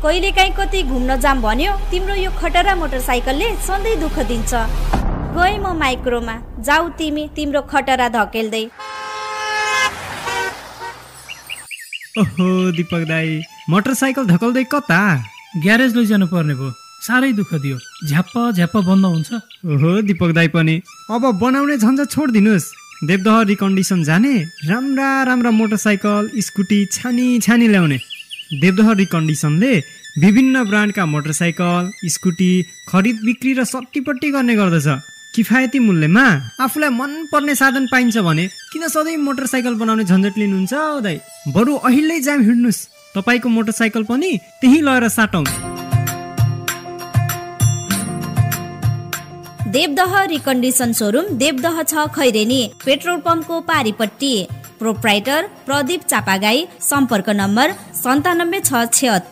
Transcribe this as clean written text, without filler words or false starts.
कहिलेकाहीँ कतै घुम्न जाम भन्यो तिम्रो यो खटरा मोटरसाइकलले सधैँ दुःख दिन्छ। गए म माइक्रोमा, जाऊ तिमी तिम्रो खटरा धकेल्दै। ओहो दीपक दाई, मोटरसाइकल धकल्दै कता? ग्यारेज लैजानु पर्ने भयो, साह्रै दुःख दियो। झ्याप्प झ्याप्प बन्द हुन्छ। ओहो दीपक दाई पनि अब बनाउने झन्झट छोडिदिनुहोस्। देवदह रिकन्डिसन जाने, राम्रा राम्रा मोटरसाइकल स्कुटी छानी छानी ल्याउने। देवदह रिकन्डिसनले विभिन्न ब्रान्डका मोटरसाइकल स्कुटी खरिद बिक्री र सट्टीपट्टी गर्ने गर्दछ। किफायती मूल्यमा आफूलाई मनपर्ने साधन पाइन्छ भने किन सधैँ मोटरसाइकल बनाउने झन्झट लिनुहुन्छ दाइ? बरु अहिले जाम हिँड्नुहोस्, तपाईँको मोटरसाइकल पनि त्यही लगेर साटौँ। Devdaha recondition showroom Devdaha 6 Khaireni, petrol पम्पको पारीपट्टि। प्रोप्राइटर प्रदीप चापागाई। सम्पर्क नम्बर 97 676